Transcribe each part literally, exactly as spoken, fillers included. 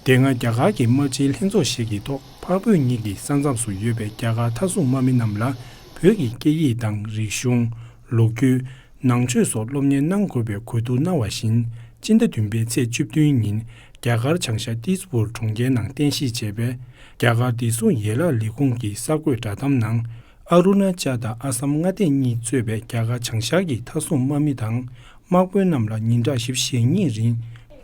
དེ་སྔ་རྒྱ་གར་གྱི་དམག་སྤྱིའི་ལྷན་ཚོགས་ཤིག་གི་ཐོག་འཕགས་བོད་གཉིས་ཀྱི་ས་མཚམས་སུ་ཡོད་པའི་རྒྱ་གར་མཐའ་སྲུང་དམག་མི་རྣམས་ལ་བོད་ཀྱི་སྐད་ཡིག་དང་རིག་གཞུང་། ལོ་རྒྱུས། ནང་ཆོས་སོགས་སློབ་གཉེར་གནང་དགོས་པའི་གོ་བསྡུར་གནང་བ་བཞིན། སྤྱི་ཟླ་བདུན་པའི་ཚེས་བཅུ་བདུན་ཉིན་རྒྱ་གར་བྱང་ཤར་ཏིས་པུར་གྲོང་ཁྱེར་ནང་རྟེན་གཞི་བྱས་པའི་རྒྱ་གར་བདེ་སྲུང་ཡན་ལག་ལས་ཁུངས་ཀྱི་གསར་འགོད་བསྒྲགས་གཏམ་ནང་། ཨ་རུ་ན་ཅལ་དང་ཨ་སམ་མངའ་སྡེ་གཉིས་གཙོས་པའི་རྒྱ་གར་བྱང་ཤར་གྱི་མཐའ་སྲུང་དམག་མི་དང་། དམག་དཔོན་རྣམས་ལ་ཉིན་གྲངས་བཞི་བཅུ་ཞེ་གཉིས་རིང་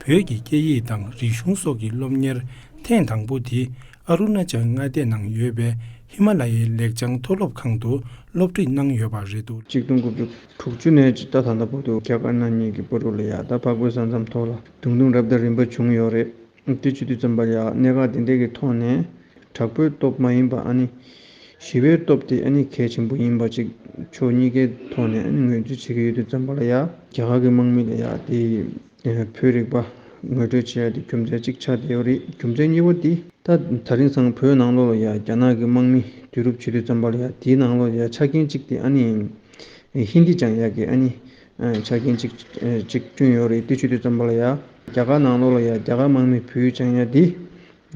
བོད་ཀྱི་སྐད་ཡིག་དང་རིག་གཞུང་སོགས་ཀྱི་སློབ་གཉེར་ཐེངས་དང་པོ་དེ་ཨ་རུ་ན་ཅལ་མངའ་སྡེ་ནང་ཡོད་པའི་ཧི་མ་ལ་ཡའི་ལེགས་བྱང་མཐོ་སློབ་ཁང་དུ་སློབ་ཁྲིད་གནང་ཡོད་པ་རེད་འདུག། གཅིག་སྟོང་དགུ་བརྒྱ་དྲུག་ཅུ་ནས་ད་ད་ལྟ་བར་དུ་རྒྱ་དཀར་ནག་གཉིས་ཀྱི་བར་དུ་ལ་ཡ་ད་འཕགས་བོད་ས་མཚམས་ཐོག་ལ་རྡུང་རྡུང་རབ་དང་རིམ་པ་བྱུང་ཡོད་རེད། དེ་བྱེད་དུས་ཙམ་པ་ལ་ཡ་གནད་འགག་དེ་འདྲས་ཀྱི་ཐོག་ནས་དྲག་པོའི་སྟོབས་མ་ཡིན་པ་ཨ་ནི་ཞི་བའི་སྟོབས་དེ་ཨ་ནི་གལ་ཆེན་པོ་ཡིན་པ་ཅིག་ཕྱོགས་གཉིས་ཀའི་ཐོག་ནས་ཨ་ནི་ངོས་འཛིན་བྱེད་ཀྱི་ཡོད་དུས་ཙམ་པ་ལ་ཡ་རྒྱ་གར་གྱི་དམག་མི་ལ་ཡ་དེ་བོད་རིག་པ་ངོ་སྤྲོད་བྱེད་ཡ་དེ་རྒྱུ་མཚན་གཅིག་ཆགས་བསྡད་ཡོད་རེད། རྒྱུ་མཚན་གཉིས་པ་དེ་ད་ད་རིང་སང་བོད་ནང་ལོགས་ལ་ཡ་རྒྱ་ནག་གི་དམག་མི་བསྡུ་རུབ་བྱེད་དུས་ཙམ་པ་ལ་ཡ་དེའི་ནང་ལོགས་ལ་ཡ་ཆ་རྐྱེན་གཅིག་དེ་ཨ་ནི་ཧིན་དི་སྦྱང་ཡ་གི་ཨ་ནི་ཆ་རྐྱེན་གཅིག་གཅིག་བསྐྲུན་ཡོད་རེད། དེ་བྱེད་དུས་ཙམ་པ་ལ་ཡ་རྒྱ་གར་ནང་ལོགས་ལ་ཡ་རྒྱ་གར་དམག་མི་བོད་ཡིག་སྦྱང་ཡ་དེ་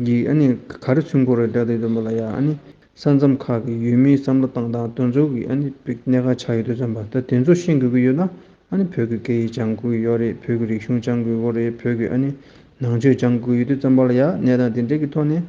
གི་ཨ་ནི་ག་རེ་མཚོན་གྱི་རེད་ལབ་དུས་ཙམ་པ་ལ་ཡ་ཨ་ནི་ས་མཚམས་ཁག་གི་ཡུལ་མིའི་བསམ་བློ་བཏང་སྟངས་དེ་ཚོ་གི་ཨ་ནི་གནད་འགག་ཆགས་ཡོད་དུས་ཙམ་པ་ད་དེ་ཚོ་ཤེས་དགོས་ཀྱི་ཡོད་ན། ཨ་ནི་བོད་ཀྱི་སྐད་ཡིག་སྦྱང་དགོས་ཀྱི་ཡོད་རེད། བོད་ཀྱི་རིག་གཞུང་སྦྱང་དགོས་ཀྱི་ཡོད་རེད། བོད་ཀྱི་ཨ་ནི་ནང་ཆོས་སྦྱང་དགོས་ཀྱི་ཡོད་དུས་ཙམ་པ་ལ་ཡ་གནས་སྟངས་དེ་འདྲས་ཀྱི་ཐོག་ནས་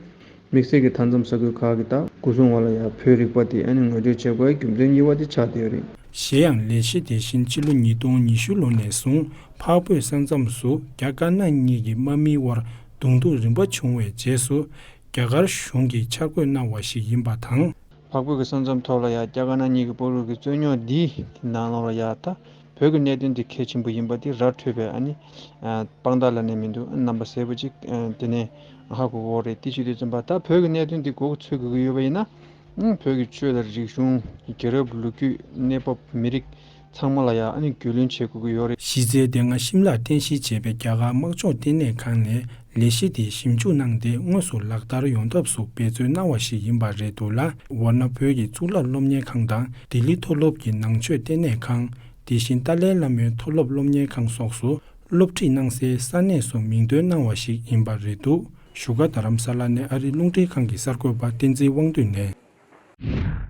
དམིགས་བསལ་གྱི་མཐའ་མཚམས་ས་ཁུལ་ཁག་གི་ད་སྐུ་སྲུང་བ་ལ་ཡ་བོད་རིག་པ་དེ་ཨ་ནི་ངོ་སྤྲོད་བྱེད་དགོས་རྒྱུ་མཚན་གཉིས་པ་དེ་ཆགས་བསྡད་ཡོད་རེད། གཞན་ཡང་ལས་གཞི་དེ་བཞིན་ཕྱི་ལོ་ཉིས་སྟོང་ཉི་ཤུ་ལོ་ནས་བཟུང་འཕགས་བོད་ས་མཚམས་སུ་རྒྱ་དཀར་ནག་གཉིས་ཀྱི་དམག་མིའི་དབར་རྡུང་རྡེག་རིམ་པ་བྱུང་བའི་རྗེས་སུ་རྒྱ་གར་གཞུང་གིས་འཆར་འགོད་གནང་བ་ཞིག་ཡིན་པ་དང་། འཕགས་བོད་ཀྱི་ས་མཚམས་ཐོག་ལ་ཡ་རྒྱ་དཀར་ནག་གཉིས་ཀྱི་བར་དུ་གི་རྩོད་རྙོག་འདིའི་ནང་ལོགས་ལ་ཡ་ད་བོད་ཀྱི་གནད་དོན་འདི་གལ་ཆེན་པོ་ཡིན་པ་འདི་ར་འཕྲོད་པའི་ཨ་ནི་དཔང་རྟགས་ལབ་ནས་མི་འདུག། རྣམ་པ་གསལ་པོ་ཅིག་དེ་ནས་ཧ་གོ་གི་ཡོད་རེད། དེ་བྱེད་དུས་ཙམ་པ་ད་བོད་ཀྱི་གནད་དོན་འདི་མགོ་ཚོད་དགོས་ཀྱི་ཡོད་པ་ཡིན་ན་བོད་ཀྱི་ཆོས་དང་རིག་གཞུང་། རྒྱལ་རབས་ལོ་རྒྱུས། གནས་བབ། མི་རིགས་ཚང་མ་ལ་ཡ་ཨ་ནི་རྒྱུས་ལོན་བྱེད་དགོས་ཀྱི་ཡོད་རེད། གཞི་རྩའི་དེ་སྔ་ཤིམ་ལར་རྟེན་གཞི་བྱས་པའི་རྒྱ་གར་དམག་སྦྱོང་ལྟེ་གནས་ཁང་ནས་ལས་གཞི་དེ་ཞིབ་འཇུག་གནང་སྟེ་དངོས་སུ་ལག་བསྟར་ཡོང་ཐབས་སུ་འབད་བརྩོན་གནང་བ་ཞིག་ཡིན་པ་རེད་འདུག་ལ། ཝར་ན་བོད་ཀྱི་གཙུག་ལག་སློབ་གཉེར་ཁང་དང་ལྡི་ལི་མཐོ་སློབ་ཀྱི་ནང་ཆོས་ལྟེ་གནས་ཁང་། དེ་བཞིན་ཏཱ་ལའི་བླ་མའི་མཐོ་སློབ་སློབ་གཉེར་ཁང་སོགས་སུ་སློབ་ཁྲིད་གནང་སའི་ས་གནས་སུ་མིང་འདོན་གནང་བ་ཞིག་ཡིན་པ་རེད་འདུག། བཞུགས་སྒར་རྡ་རམ་ས་ལ་ནས་ཨ་རིའི་རླུང་འཕྲིན་ཁང་གི་གསར་འགོད་པ་བསྟན་འཛིན་དབང་འདུས་ནས།